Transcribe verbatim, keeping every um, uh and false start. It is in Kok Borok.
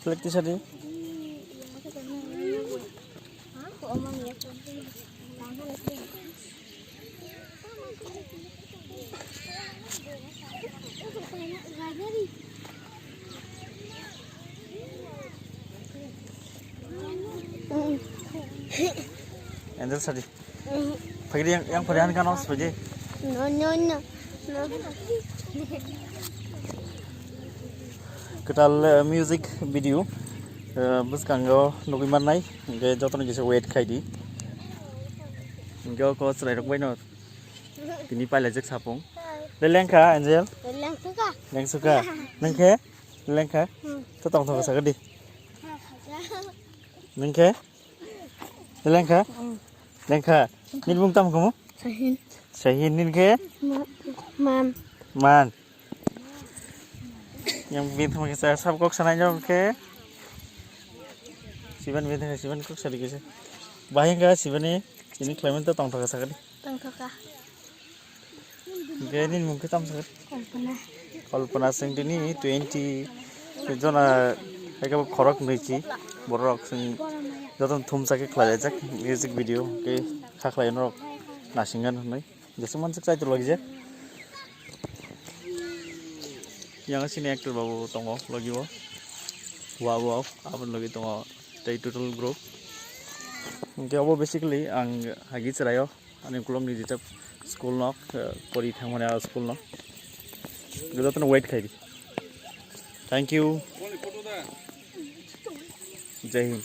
Like tisadi. Angel sadi. Pagidi yang yang pagidi kan os pagidi. No, no, no, no. Kwtal, eh, music video, eh, bwskango nugwi mannai, hwnkhe jotono kisa wait khai di. Hwnkhe o kok chwrairok baino tini pailajak sapung. Le lengkha, Angel? Lengkha. Lengsuka? Nengkhe? Lengkha? Hmm. To tong tong sakadi. Nengkhe? Lengkha? Hmm. Lengkha? Nini bung tam khumu? Sahin. Sahin nini khe? Ma-, man. Man. Yang bini thangma kisa sab kok sanai jok khe. Siban bini thangma siban kok sadi kisa. Bahing kha sibani ini khlaiman to tong thaka sakadi. Tongthoka. Hwnkhe nini mung khe tamo sakha? Kalpana. Kalpana chwng tini twenty jona, hai khe bo khorok nwichi borok chwng jotono thumsa khe khlailaijak music video khe kha khlai norok naisingyan hwnwi jeswk manswk chaitor logi je. Yang sini actor babu tongo logi o. Wow, wow, aboni logi tongo tei total group. Hwnkhe obo basically ang hagi chwraio. Ani ukulok ni jita school no, eh, pori thangmani a school no. Jotono wait khai di. Thank you. Jai Hind.